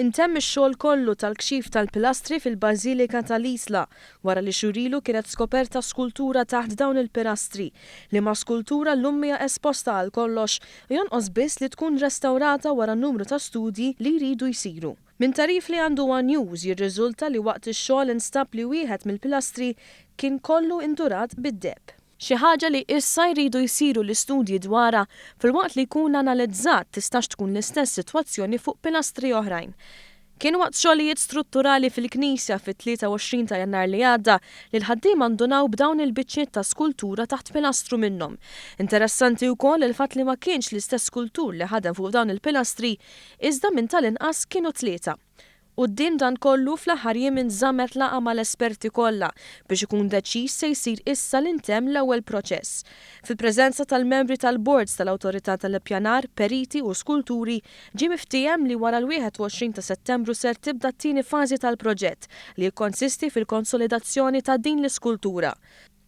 Intemm ix-xogħol kollu tal-kxif tal-pilastri fil-Bażilika tal-Isla wara li xhur ilu kienet skoperta skultura taħt dawn il-pilastri, liema skultura llum hija esposta għal kollox u jonqos biss li tkun restawrata wara numru ta' studji li jridu jsiru. Minn tagħrif li għandu one News jirriżulta li waqt ix-xogħol instab li wieħed mill-pilastri kien kollu indurat bid-deheb. Xi ħaġa li issa jridu jsiru l-istudji dwarha filwaqt li jkun analizzat tistax tkun l-istess sitwazzjoni fuq pilastri oħrajn. Kien waqt xogħlijiet strutturali fil-knisja fit-23 ta' Jannar li għadda li l-ħaddiema ndunaw b'dawn il-biċċiet ta' skultura taħt pilastru minnhom. Interessanti wkoll il-fatt li ma kienx l-istess skultur li ħadem fuq dawn il-pilastri iżda minn tal-inqas kienu tlieta. Quddiem dan kollu, fl-aħħar jiem inżammet laqgħa mal-esperti kollha biex ikun deċiż se jsir issa li ntemm l-ewwel proċess. Fil-preżenza tal-membri tal-boards tal-Awtorità tal-Ippjanar, periti u skulturi, ġie miftiehem li wara l-21 ta' Settembru ser tibda t-tieni fażi tal-proġett li jikkonsisti fil-konsolidazzjoni ta' din l-iskultura.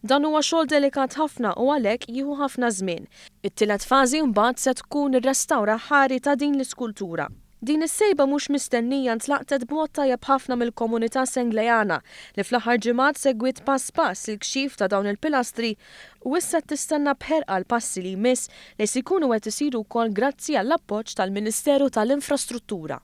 Dan huwa xogħol delikat ħafna u għalhekk jieħu ħafna żmien. It-tielet fażi mbagħad se tkun ir-restawr aħħari ta' din l-iskultura. Din is-sejba mhux mistennija ntlaqtet b'mod tajjeb ħafna mill-komunità Sengleana li fl-aħħar ġimgħat segwiet pass pass il-kxif ta' dawn il-pilastri u issa qed tistenna b'ħerqa l-passi li jmiss li se jkunu qed isiru wkoll grazzi għall-appoġġ tal-Ministeru tal-Infrastruttura.